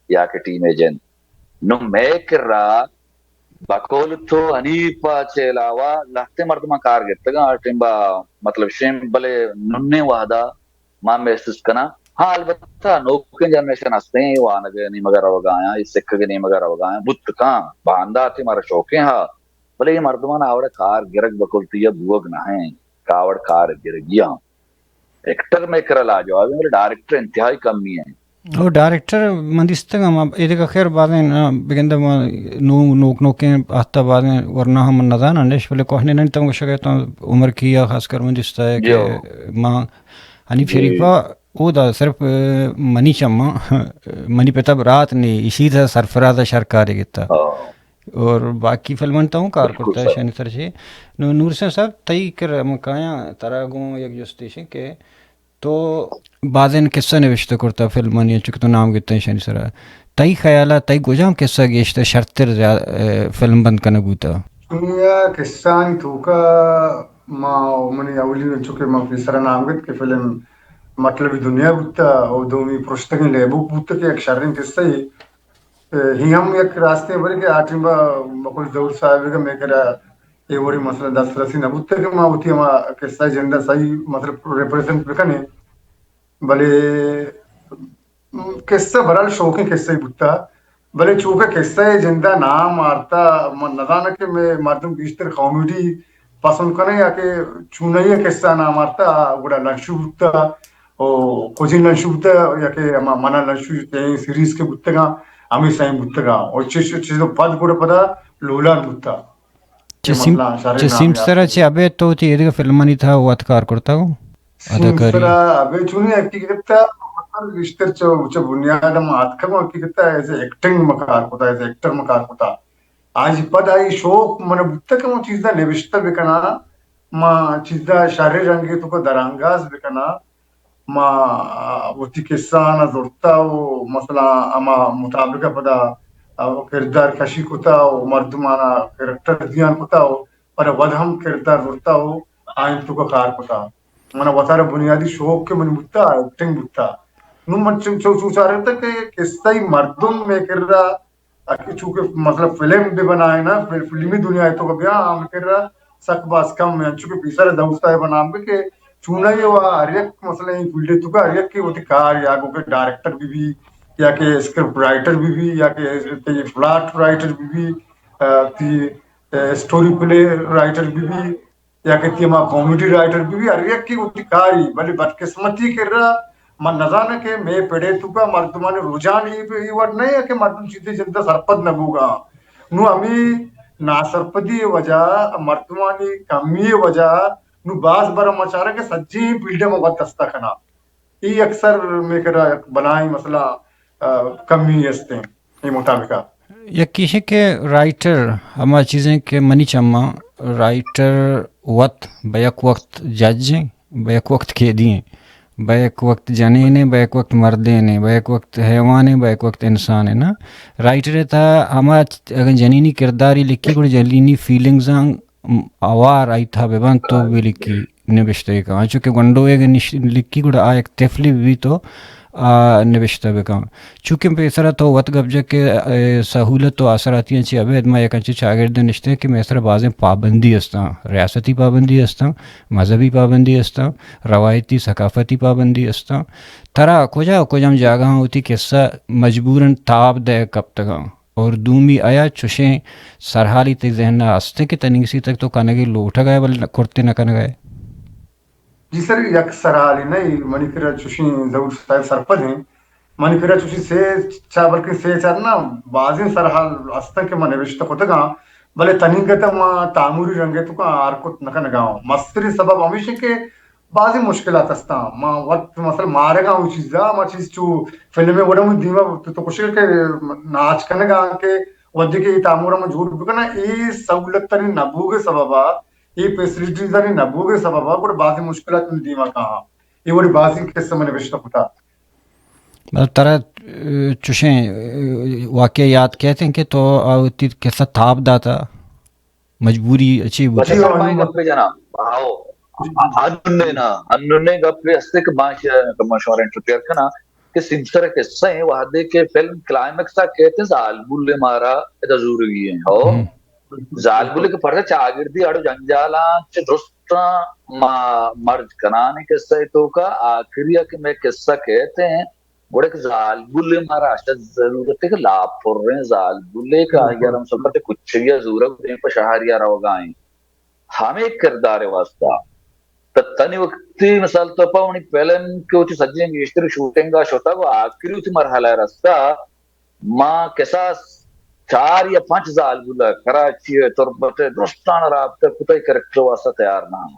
یا کہ ٹیم ءِ جند۔ نوں مئے کرا بقول تو حنیف ءَ چہ علاوہ لہتیں مردماں کار گپتگاں آ ٹیم ءَ، مطلب شیم، بلے ننیں وہدا ما محسوس کناں۔ ہاں، البتہ نوکیں جنریشن ہستیں، وانگ ءِ نیمگ ءَ روگ ءَ آیاں، اے سکگ ءِ نیمگ ءَ روگ ءَ آیاں، بوت کاں، باندا تی مارا شوقیں ہا، بلے اے مردماں آوڑ ءَ کار گرگ بکل تی ءَ بوگ نہ ایں، کہ آوڑ کار گرگی آں۔ ایکٹر مئے کرا لاجواب ایں، بلے ڈائریکٹر انتہائی کمی ایں۔ او ڈائریکٹر من دیستگ ہم، اے دگہ خیر بازیں، آ، بگندہ ما نو-، نوک نوکیں آہتا بازیں ورنا ہم من نزاناں نش، بلے کوہنیں نن تم گوشگ ءَ تو عمر کیا خاص کر من دیستا ہے کہ جو۔ ما حنیف جی۔ شریفہ او دا صرف، آ، منی چماں، منی پتا برات نے، اسی تھا سرفراز شر کاری گتا۔ ہاں۔ اور باقی فلمن تو کار بالکل کرتا ہے سر۔ شانی سر سے۔ نو-، نور حسین صاحب، تئی کر ہم کایاں ترا گوں یک جستے شے کہ تو بازیں قصہ نوشتہ کرتا فلمانی، چونکہ تو نام گتا ہے شانی سرا۔ تئی خیال ءَ تئی کجام قصہ گیشتر شرتر زیاد-، اے، فلم بند کنگ بوتا؟ دنیا قصہ آنی توکا ما، منی اولی چونکہ ما پیسرا نام گت کہ فلم مطلبی دنیا بوتا، او دومی پرشتگیں لیبوک بوتا کہ یک شریں قصہ ہی۔ اے، ہی ہم یک راستیں بلے کہ آ ٹیم با بقول ظہور صاحب کہ مئے کرا اے وڑی مسئلہ دسترسی نہ بوتگ کہ ما وتی ہما قصہ ءِ جند ءَ صحیح مطلب ریپریزنٹ بکنیں، بلے قصہ بہرحال شوقیں قصہ ہی بوتا، بلے چونکہ قصہ ءِ جند ءَ نام آرتا، من نزاناں کہ مئے مردم گیشتر کامیڈی پسند کنیں یا کہ چونائی ءِ قصہ نام آرتا گڑا لنشو بوتا، او کجیں لنشو بوتا یا کہ ہما منا لنشو تیں سیریز کہ بوتگاں ہمیں سائیں بوتگاں، او چش چیز پد گڑا پدا لولان بوتا۔ چہ سیم-، مثلاً شریں چہ نام سیمسر ءَ یات چہ ابید تو وتی ایدگہ فلمانی تھا وت کار کرتا ہو؟ اداکاری؟ سیمسر ءَ ابید چونی حقیقت ءَ مطلب گیشتر چہ، چہ بنیاد ہم آتکگ ہوں، حقیقت ءَ ایز اے ایکٹنگ ما کار کتا، ایز اے ایکٹر ما کار کتا۔ آج پد آئی شوق من بوتا کہ من چیزا نوشتہ بکناں، ما چیزا شریں رنگے توکا درانگاز بکناں۔ ما وتی قصہ آناں زرتا و مثلاً ہما مطابق ءَ پدا کردار کشی کتا و مردم آناں کریکٹر دیان کتا و پدا وت ہم کردار زرتا و آئین توکا کار کتا۔ من وتارا بنیادی شوق کہ من بوتا، ایکٹنگ بوتا۔ نوں من چو، چو، چو چارتا کہ قصہ ای مردم مئے کرا اگہ چونکہ مطلب فلم بہ بنائے نا، فل-، فلمی دنیا ءِ توکا بیا ہم کرا سک باز کم ہیں، چونکہ پیسر دوست صاحب نام کہ چونائی و ہر یک مثلاً این فیلڈ ءِ توکا ہر یک کہ وتی کار یا گو کہ ڈائریکٹر بی بی یا کہ اسکرپٹ رائٹر بی بی یا کہ تی پلاٹ رائٹر بی بی، آ، تی، آ، اسٹوری پلے رائٹر بی بی، یا کہ تیما کامیڈی رائٹر بی بی، ہر یکے وتی کاری، بلے بدقسمتی کرا من نزاناں کہ مئے پڑے توکا مردمانی رجحان ای، ای وڑ نہ کہ مردم چیزے جندا سرپد نہ بوگا۔ نو ہمی ناسرپدی وجہ، مردمانی کمی وجہ، نو باز بر ما چارا کہ سجی فیلڈ ما وت دستا کنا۔ ای اکثر مئے کرا یک بلائیں مسئلہ، آ، کمی استیں۔ اے مطابق ءَ۔ یکے ایش کہ رائٹر ہما چیزیں کہ منی چماں رائٹر وت بہ یک وقت جج ایں، بہ یک وقت قیدی ایں، بہ یک وقت جنین ایں، بہ یک وقت مردین ایں، بہ یک وقت حیوان ایں، بہ یک وقت انسان ایں نا۔ رائٹر ءِ تھا ہما چ-، اگاں جنینی کرداری لکھی گڑا جنینی فیلنگز آں م-، اوار آئی تھا بہ بنت تو بہ لکھی نبشتہ بہ کن۔ انچو کہ گونڈوے اگہ نش-، لکھی گڑا آ یک طفلے بہ بیت تو آ نبشتہ بہ کن۔ چونکہ پیسرا تو وت گپ جت کہ، اے، سہولت و آسراتیاں چہ ابید ما یک انچیں چاگردے نشتیں کہ مئے سرا بازیں پابندی استاں، ریاستی پابندی استاں، مذہبی پابندی استاں، روایتی ثقافتی پابندی استاں۔ ترا کجا و کجام جاگہاں وتی قصہ مجبوراً تاب دئیگ کپتگاں؟ اور دومی آیا چوشیں سرحالی تئی ذہن ءَ است کہ تنیگسی تک تو کنگے لوٹگ ءَ بلے کرتے نہ کنگ ءَ؟ جی سر، یک سرحالی نہ، منی کرا چوشیں ظہور صاحب سرپد ہیں۔ منی کرا چوشیں سے چا بلکہ سے چار نہ، بازیں سرحال استن کہ من نوشتہ کتگاں، بلے تنیگت ما تاموری رنگے تو کا آر کت نہ کنگا ہوں۔ مستری سبب ہمیش کہ بازیں مشکلات استاں۔ ما وت مثلاً مارگاں او چیزا، ما چیز چو فلم ءِ وڑا من دیما تو، تو کشے کہ ناچ کنگا کہ وھدے کہ اے تامر ءَ ما جوڑ بکناں، اے سہولتانی نہ بوگ ءِ سبب ءَ، اے فیسلٹیزانی نہ بوگ ءِ سبب ءَ گڑا بازیں مشکلات من دیما کاہاں۔ اے وڑیں بازیں قصہ من نبشتہ کتا۔ مطلب ترا، اه، چوشیں، اه، واقعہ یاد کیت ایں کہ تو آ وتی قصہ تاب داتا، مجبوری اچی بوتا؟ وتی سرپائیں گپے جناب۔ ہاؤ۔ اننے نا، اننے گپے ہستے کہ ما ش-، کہ ما شمارا انٹرفیئر کناں کہ سیمسر قصہ ایں، وہدے کہ فلم کلائمیکس ءَ کیت ایں زالبول مارا ادا زوروی ایں۔ ہاؤ۔ ہم۔ زالبول کہ پرچا چاگردی اڑ و جنجالاں چہ درستاں ما مرج کنان ایں قصہ ءِ توکا، آخری ءَ کہ مئے قصہ کیت ایں، گڑا کہ زالبولے مارا اشد ضرورت ایں کہ لاپ پریں زالبولے کہ آئی ءَ را ہم سلپت کچگی ءَ زورگ دیم پہ شہری ءَ روگا ایں۔ ہمے کردار ءِ واسطہ۔ تہ تنی وقتی مثال تو پہ منی فلم کہ وتی سجیں گیشتر شوٹنگ ءَ شتگ و آخری وتی مرحلہ ءَ رستہ، ما کساس چار یا پنچ زالبول ءَ کراچی ءَ، تربت ءَ، درستان ءَ رابطہ کتہ، اے کریکٹر ءِ واسطہ تیار نہ آں۔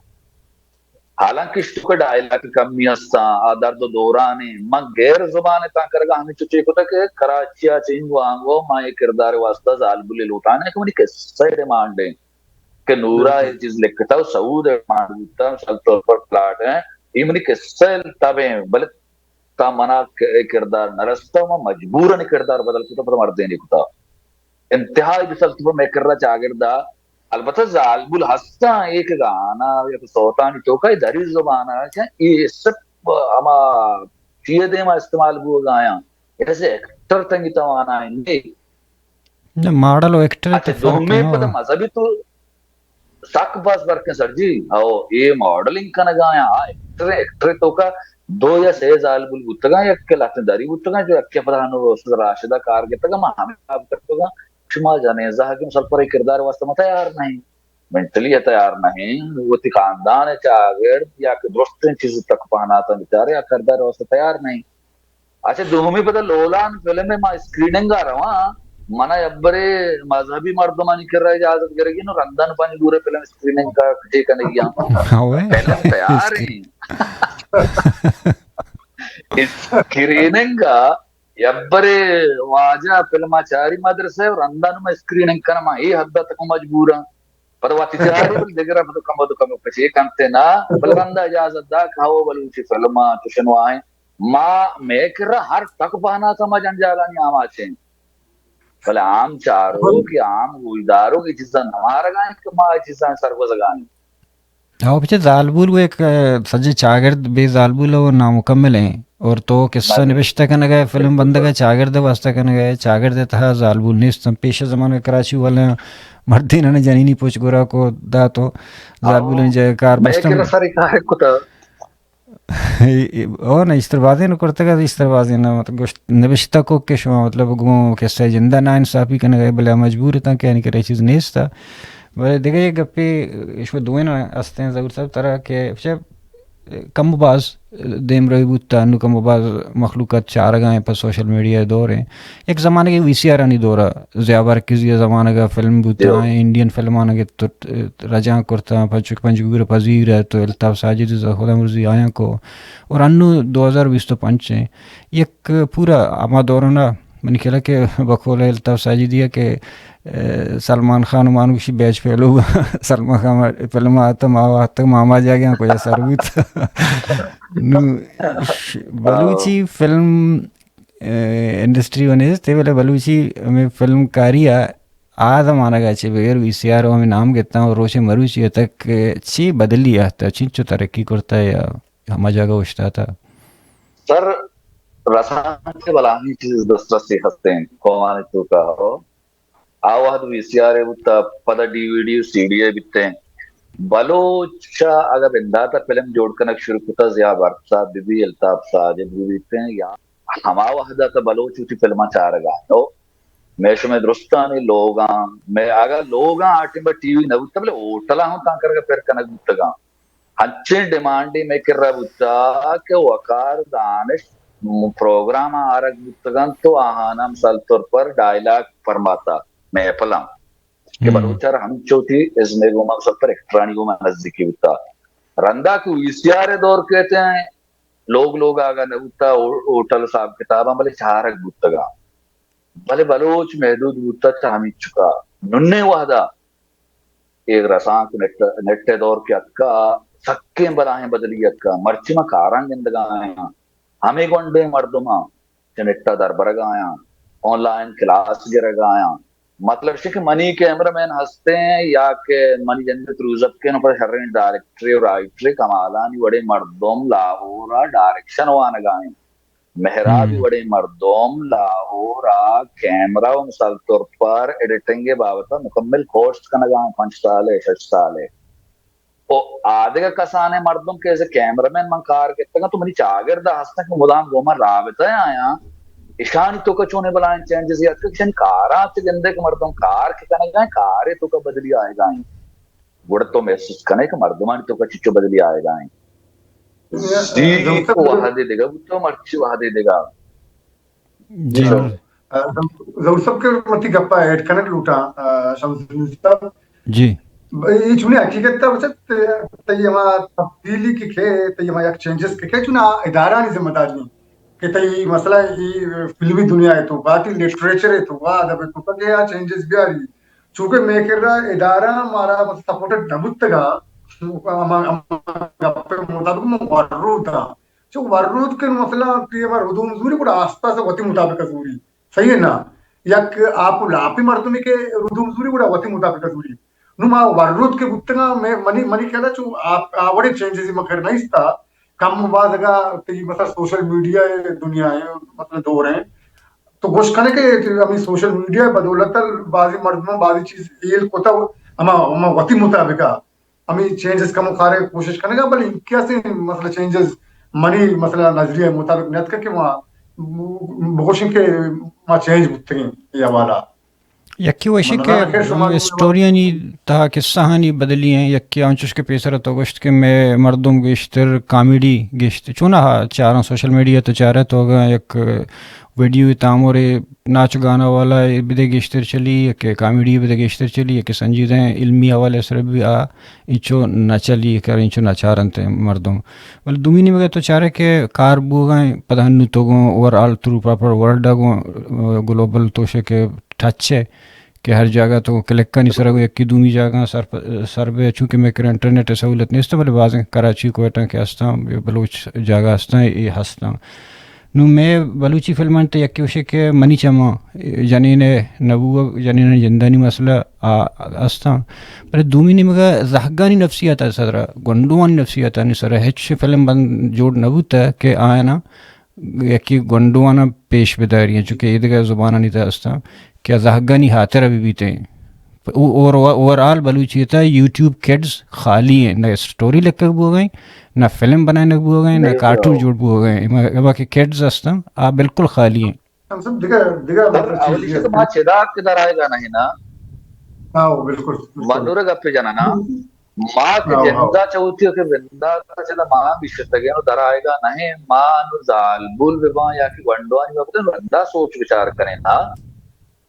حالانکہ اشتوک ءَ ڈائلاگ کمی ہستاں، آ درد و دوران ایں۔ من غیر زبان ءِ تاں کرگا ہمینچو چے کتہ کہ کراچی ءَ چہ اینگو آنگو ما اے کردار ءِ واسطہ زالبولے لوٹان ایں کہ منی قصہ ءِ ڈیمانڈ ایں کہ نورا اے چیز لکھتہ و سعود ءِ ڈیمانڈ بوتہ، مثال طور پر پلاٹ ایں، اے منی قصہ ءِ تب ایں، بلے تاں منا ک-، اے کردار نہ رستہ، من مجبور آں اے کردار بدل کتہ، پدا مردینے کتہ۔ انتہائی بسلت پہ مئے کرا چاگرد ءَ۔ البتہ زالبول ہستاں، اے کہ گانا یا کہ سوتانی توکا اے دری زبان ءَ چہ اے صرف ہما چیئے دیما استعمال بوگا آیاں۔ ایز اے ایکٹر تنگی توانائیں نے۔ نہ، ماڈل و ایکٹر اچھا، اتفاق دومی نہ پدا ہوا۔ مذہبی تو سک باز فرق ایں سر جی۔ او اے ماڈلنگ کنگا آیاں، آ ایکٹر، ایکٹر توکا دو یا سے زالبول بوتگاں، یک کہ لہتیں دری بوتگاں، جو یکے پدا ہنو استاد راشدہ کار گتگاں، ما ہمے حساب کرتگاں۔ شما جنین زہگ مسلپر اے کردار واسطہ ما تیار نہ ایں، مینٹلی تیار نہ ایں، وتی خاندان ءِ چاگرد یا کہ درستیں چیز تک پہناتاں بیچارے آ کردار واسطہ تیار نہ ایں۔ اچھا، دومی پدا لولان فلم ءَ ما اسکریننگ ءَ رواں، منا یبرے مذہبی مردمانی کرا اجازت گرگی نو، رندان پنجگور ءَ فلم اسکریننگ کا کٹے کنگی آں۔ ہاں، فلم تیار ایں۔ اسکریننگ ءَ یبرے واجہ فلم ءَ چاری مدرسہ ءَ، رندان ما اسکریننگ کناں، ما اے حد ءَ تک مجبور آں۔ پدا وتی چاری بل دگرا پدا کمو تو کمو کچے کنتے نا، بل رندا اجازت دا کہ ہو بلوچی فلم ءَ چوشنو آئیں۔ ما مئے کرا ہر تک پہناتاں ما جنجالانی آماچ ایں۔ بلے عام چاروک یا عام گوشداروک اے چیزاں نہ مارگا انت کہ ما اے چیزاں سرگوزگا ایں۔ ہاں، پچے زالبول وہ ایک، اه، سجے چاگرد بے زالبول وہ نامکمل ہیں۔ اور تو قصہ بلے۔ نبشتہ کنگا ہے، فلم بندگا ہے، چاگرد واسطہ کنگا ہے، چاگرد تہا زالبول نیست۔ پیش زمانہ کراچی والے مردین نے جنینی پوچ گورا کو دا تو زالبول ہاں۔ جگہ کار مئے بستم۔ کرا سر کار کتا۔ او نہ، اشتر بازیں نہ کرتگ ات، اشتر بازیں نہ، مطلب، گوشت، نبشتہ کو کہ شما، مطلب، گوں کسہ جندہ نا انصافی کنگ ء، بلے مجبور اتاں کہ آنی کرا چیز نیست ء۔ بلے دگہ یک گپے، شما دوئیں ہستیں ظہور صاحب، ترا کہ چہ کم و باز دیمروی بوت، انو کم و باز مخلوقات چارگا ہیں پہ سوشل میڈیا دور ہیں۔ یک زمانگے وی سی آر آنی دورا ضیاء برکزئی ء زمانگ ء فلم بوتاں، انڈین فلمانگ ء تو رجانک کرتاں، پنچک پنجگور پذیر ء تو الطاف ساجد ء خدا مرضی آیاں کو، اور انو دو ہزار بیست و پنچ ء یک پورا ہما دوران ء منی خیال ء کہ بقول الطاف ساجدی ء کہ، اه، سلمان خان و مانوشی بیچ فیلو سلمان خان فلم آتا ما وقت ماما جاگے کجا سر بوت۔ نو ش-، بلوچی فلم اه، انڈسٹری و نیست، بلے بلوچی ہمیں فلم کاری ء آ زمانگ ء چہ بغیر وی سی آر و ہمیں نام گتاں و روچ مروچی ء تک چی بدلی آتا، چینچو ترقی کرتا یا ہما جاگہ اوشتاتا؟ سر، رسانکدہ بلاہیں چیز دسترسی ہستیں قومانی توکا ہو۔ آ وہد وی سی آر ء بوت، پدا ڈی وی ڈی و سی ڈی ء بیتیں۔ بلوچ ء اگاں بندات ء فلم جوڑ کنگ شروع کتا، ضیاء برکزئی بہ بی، الطاف ساجد بہ بیتیں، یا ہما وہد ء تہ بلوچ وتی فلماں چارگ ء انت۔ مئے شمئے درستانی لوگاں، مئے اگاں لوگاں آ ٹیم ء ٹی وی نہ بوتگ، بلے ہوٹلاں ہم تانکرگ ء پر کنگ بوتگاں۔ انچیں ڈیمانڈے مئے کرا بوتگ کہ وقار دانش پروگرام آرگ بوتگ انت و آہاناں مثال طور پر ڈائیلاگ پرماتا محفلاں کہ بلوچ ء را ہمچو وتی ازم ء گوما مثال پر ایکٹرانی گوما نزیکی بوتگ۔ رندا کہ وی سی آر ء دور کیت ہیں، لوگ لوگ آگا نہ بوتگ، ہو-، ہوٹل صاحب کتاباں بلے چارگ بوتگاں۔ بلے بلوچ محدود بوتگ چہ ہمینچکا۔ ننے وہدا اے رسانک، نیٹ، نیٹ ءِ دور کہ اتکا، سکیں بلاہیں بدلی اتکا۔ مرچی ما کاراں گندگا آیاں، ہمے گونڈیں مردماں چہ نیٹ ءَ دربرگا آیاں، آن لائن کلاس گرگا آیاں۔ مطلب ایش کہ منی کیمرہ مین ہستیں یا کہ منی جند ءِ تروزپکیں، پدا شریں ڈائریکٹرے و رائٹرے، کمالانی وڑیں مردم لاہور ءَ ڈائریکشن وانگا ایں۔ مہرابی وڑیں مردم لاہور ءَ کیمرہ و مثال طور پر ایڈیٹنگ ءِ بابت ءَ مکمل کورس کنگا ایں، پنچ سال ءِ، شش سال ءِ۔ و آ دگہ کسانیں مردم کہ ایز اے کیمرہ مین من کار گپتگاں، تو منی چاگرد ءَ ہستاں کہ مدام گوں من رابطہ ءَ آیاں، اشانی توکا چونیں بلاہیں چینجز اتکگ، اشانی کاراں چہ گندے کہ مردم کار کہ کنگا ایں، کارے توکا بدلی آیگا ایں۔ گڑا تو محسوس کنے کہ مردمانی توکا چچو بدلی آیگا ایں۔ زی وہدے دگہ بوتو، مرچی وہدے دگہ۔ جی۔ ظہور صاحب کہ وتی گپا ایڈ کنگ لوٹاں، آ، شمس الدین صاحب۔ جی۔ ب-، اے چونیں حقیقت ءَ بچت، تئی ہما تبدیلی کہ کئے، تئی ہما یک چینجز کہ کئے، چوناں ادارہانی ذمہ داری ایں کہ تئی مسئلہ اے فلمی دنیا ءِ توکا، تئی لٹریچر ءِ توکا، ادب ءِ توکا کہ آ چینجز بیاری۔ چونکہ مئے کرا ادارہ مارا مطلب سپورٹڈ نہ بوتگا، ہما، ہما گپ ءِ مطابق ما ورروتاں۔ چو ورروت کہ مسئلہ کہ ہما ردوم زوری گڑا آستہ آستہ وتی مطابق زوری۔ صحیح ہے نا؟ یک آپ و لاپی مردمی کہ ردوم زوری گڑا وتی مطابق زوری۔ نو ما ورروت کہ بوتگاں، مئے، منی، منی خیال ءَ چو آپ، آ وڑیں چینجز ما کر نیستا۔ کم و باز اگا تئی مثلا سوشل میڈیا ءِ دنیا ءِ مطلب دور ءَ، تو گوش کنے کہ ہمیں سوشل میڈیا ءِ بدولت ءَ بازی مردماں بازی چیز ہیل کتا، ہما، ہما وتی مطابق ءَ ہمیں چینجز کم و کارے کوشش کنگا، بلے انکیا سے مسئلہ چینجز منی مسئلہ نظریہ مطابق نیت کہ ما بگوشیں کہ ما چینج بوتگیں یہ حوالہ۔ یکے وشی کہ ہستاں کہ شما ہم اسٹوریانی تہا قصہانی بدلی ایں، یکے انچوش کہ پیسر تو گوشت کہ مئے مردم گیشتر کامیڈی گیشت چونا ہا چاراں، سوشل میڈیا تو چارے تو اگاں یک ویڈیو تامورے ناچ گانا والا بدے گیشتر چلی، یکے کامیڈی بدے گیشتر چلی، یکے سنجیدہ علمی حوالے سر بھی آ انچو نہ چلی کر، انچو نہ چارنت مردم۔ بلے دومی نیمگا تو چارے کہ کار بوگا ایں، پدا ہنو تو گوں over all through proper world ءَ گوں، آ، گلوبل تو شے کہ ٹچ ہے کہ ہر جاگہ تو کلکانی سرا گوں یکی دومی جاگہ سر پ-، سر بے، چونکہ مئے کرا انٹرنیٹ ءِ سہولت نیست، بلے بازیں کراچی کوئٹہ کہ ہستاں، بلوچ جاگہ ہستاں، اے ہستاں۔ نوں مئے بلوچی فلمانی تہ یکے گوشے کہ منی چماں جنین ءِ نہ بوگ، جنین ءِ جندانی مسئلہ آ ہستاں۔ بلے دومی نیمگا زہگانی نفسیات ءِ سرا، گونڈوانی نفسیاتانی سرا ہچ فلم بند جوڑ نہ بوتہ کہ آیاناں یکے گونڈواناں پیش بداری، چونکہ ایدگہ زبانانی تہ ہستاں کہ زہگانی ہاترا بہ بیتیں۔ او-، اوور-، اوور آل بلوچی تہ یوٹیوب کڈز خالی ایں، نہ اسٹوری لکھگ بوگ ءَ ایں، نہ فلم بنائینگ بوگ ءَ ایں، نہ بالکل۔ کارٹون جوڑ بوگ ءَ ایں۔ اما، اما کہ کڈز ہستاں، آ بالکل خالی ایں۔ ہم سب دگہ، دگہ سر، مطلب چیز اولی چیز کہ ما چدا کہ در آئیگا نہیں نا۔ ہاں، بالکل، بالکل۔ من نورا گپ جنانا۔ ہم۔ ما کہ ہاں، ہاں۔ جندا چوتی کہ بندا چدا ما ہم بیشتگیں و در آئیگا نہیں، ما نو زالبول بباں یا کہ گونڈوانی بابت رندا سوچ بچار کریں نا۔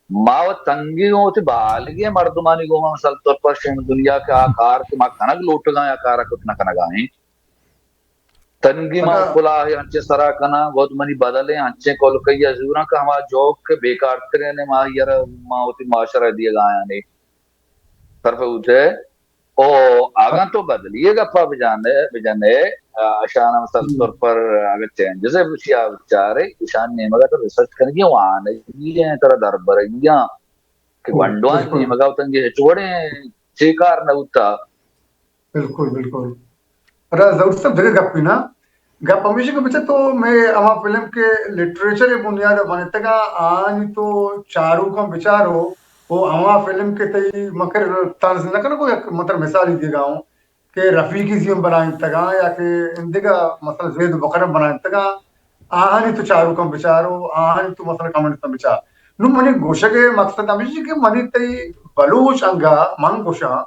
ما وت تنگی گوں وتی بالگیں مردمانی گوما، مثال طور پر شیم دنیا کہ آ کار کہ ما کنگ لوٹگاں یا کارا کت نہ کنگا ایں۔ تنگی ما اگا کلاہ انچیں سرا کناں، وت منی بدلیں انچیں کلکیا زوراں کہ ہما جوک کہ بیکارتریں ما یرا ما وتی معاشرہ دیگا آیاں نے۔ طرف ہوتے او اگاں تو بدلی ءِ گپا بجانے، بجنے، آ، اشان مثال طور پر اگر چینجز ءَ بچی آ بچارے، اشان نیمگا تو ریسرچ کنگی وانگی ایں، ترا دربرگی آں کہ ہم، گونڈوانی بالکل۔ نیمگا وتنگی ہچ وڑیں چے کار نہ بوتا۔ بالکل، بالکل۔ پدا ظہور صاحب دگہ گپے نا، گپ ہمیش کہ بچہ تو مئے ہما فلم کہ لٹریچر ءِ بنیاد ءَ بنتگاں، آنی تو چاروکاں بچارو، او ہما فلم کہ تئی مکر طنز نہ کنگو یک مطلب مثالی دیگا ہوں کہ رفیقی زیم بنائینتگاں یا کہ اندگہ مثلا زید بکر بنائینتگاں، آہانی تو چاروکاں بچارو، آہانی تو مثلا کمنٹاں بچار۔ نو منی گوشگ ءِ مقصد ہمیش کہ منی تئی بلوچ انگا من گوشاں،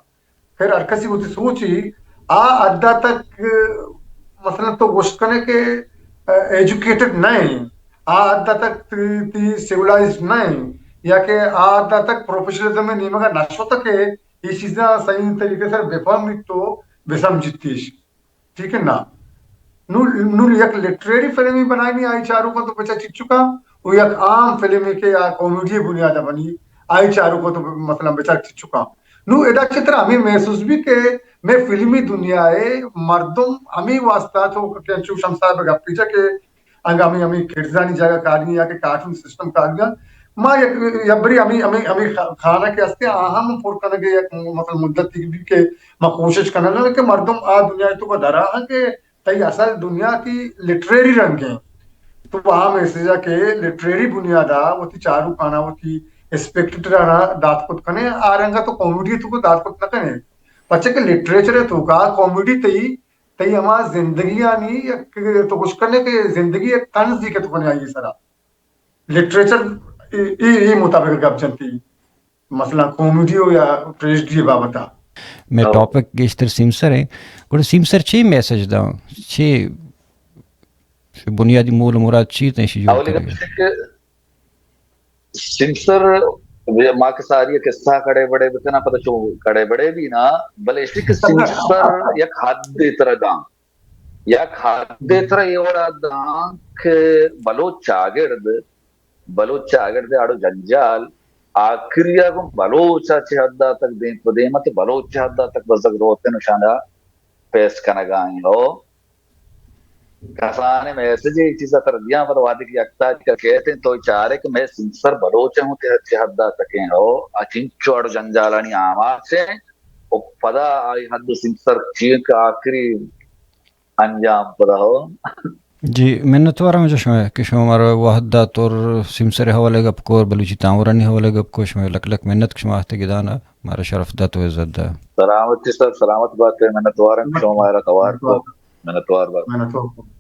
خیر، ہر کسی وتی سوچی، آ حد تک، مثلا تو گوشت کنے کہ، آ، ایجوکیٹڈ نہ ایں، آ حد تک تی، تی سیولائزڈ نہ ایں، یا کہ آ حد تک پروفیشنلزم ءِ نیمگا نہ شتہ کہ اے چیزاں صحیح طریقے سر بفہمیت تو بسمجھتیش۔ ٹھیک ہے نا؟ نو، نو یک لٹریری فلمی بنائینی آئی چاروکاں تو بچا چچکا، و یک عام فلمے کہ آ کامیڈی بنیاد ءَ بنی، آئی چاروک ءَ تو مثلاً بچار چچکاں۔ نوں ادا چہ ترا ہمے محسوس بی کہ مئے فلمی دنیا ءِ مردم ہمے واسطہ تو کہ انچو شمس صاحب ءِ گپے جا کہ انگا ہمے، ہمے کڈزانی جاگہ کاری یا کہ کارٹون سسٹم کاری، ما یک، یک بری ہمے، ہمے، ہمے خانہ کہ ہستے آہاں ہم پر کنگ ءِ یک مثلاً مدت بی کہ ما کوشش کنگ کہ مردم آ دنیا تو درا کہ تئی اصل دنیا تئی لٹریری رنگ ہیں۔ تو وہاں میسج ہے کہ لٹریری بنیاد ءَ وتی چاروکانا، وتی اسپیکٹیٹرانا دات کت کنے، آ رنگا تو کامیڈی تو کو دات کت نہ کنے۔ پچے کہ لٹریچر تو کا کامیڈی تئی، تئی ہما زندگیانی یک، تو گوش کنے کہ زندگی یک طنزی کہ تو کنے آئی سرا۔ لٹریچر ای، ای، ای مطابق گپ جنتی، مثلاً کامیڈی ہو یا ٹریجڈی بابت ءَ۔ مئے او۔ ٹاپک گیشتر سیمسر ہیں۔ گڑا سیمسر چی میسج داں؟ چی بنیادی مول مراد چی تیں شی جوڑ اولی کرے؟ گپ ایش کہ سیمسر، ما کہ ساری قصہ کڑے بڑے بتنا، پتہ چو کڑے بڑے بھی نا، بلے ایش کہ سیمسر یک حد تر داں، یک حد تر اے وڑا داں کہ بلوچ چاگرد، بلوچ چاگرد آڑو جنجال آخری ءَ گوں بلوچ ءَ چہ حد ءَ تک دیم پہ دیم ات، بلوچ چہ حد ءَ تک بزگ روت انت، شانا پیس کنگا ہیں۔ او کسانیں میسج اے چیز ءَ تر دیاں، پدا وہدے کہ یک تاریخ ءَ کیت انت، تو چارے کہ مئے سیمسر بلوچ ہوں چہ حد ءَ تک ہیں۔ او اچنچو اڑ جنجالانی آماچ ہیں۔ او پدا آئی حد سیمسر چی کہ آخری انجام پدا ہو۔ جی، منتوار ہم جو شما کہ شما مارا وہد دات اور سیمسر حوالے گپ کو اور بلوچی تاورانی حوالے گپ کو، شما لک لک منت کہ شما آتے گدان مارا شرف دات و عزت دا۔ سلامتی سر، سلامت بات، منتوار ہم شما مارا توار کو، منتوار بات۔ منتوار۔